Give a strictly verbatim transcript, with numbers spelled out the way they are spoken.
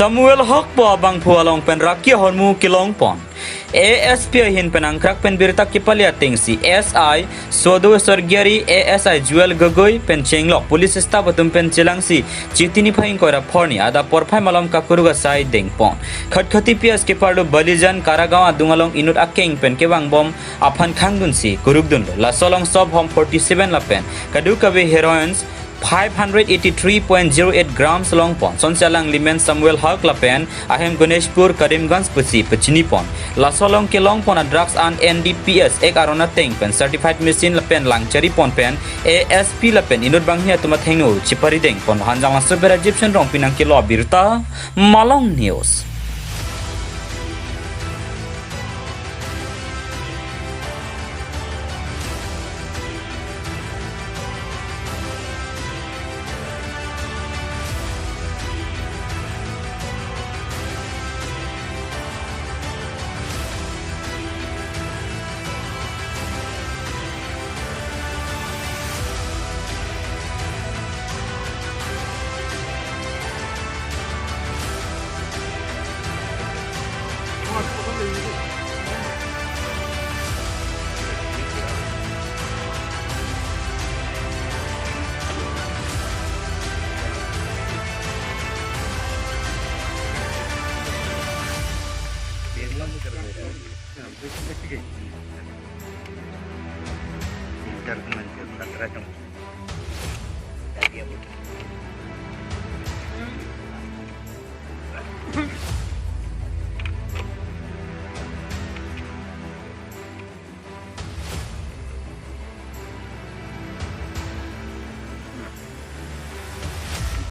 Samuel Haq pu abangphu along pen raki ahormu kelong pon. A S P ahin pen angkrak pen birta kepali atengsi S I Swadhu Swargiyari, A S I Jewel Gogoi pen chenglok police staff atum pen chelangsi Chiti niphai ingkoi ra pho arni adap porphai malom kakuruk asai dengpon. Khatkhati P S keparlo Balijan Karagaon adung along inut akeng pen kevangbom aphan khangdunsi kurukdunlo. Laso along sop hom forty seven lapen kadokave heroines five hundred eighty three point zero eight grams longpon. Sonsi alanglimen Samuel Haq lapen ahem Ganeshpur Karimganj pusi pachinipon. Laso along kelongpon a drugs an N D P S Act aron ateng pen certified machine lapen langcharipon pen A S P lapen inut bangni atum athengno chepari dengpon. Hanjanglangso pen Rajiv Shen Rongpi nangkelo abirta, Malong News.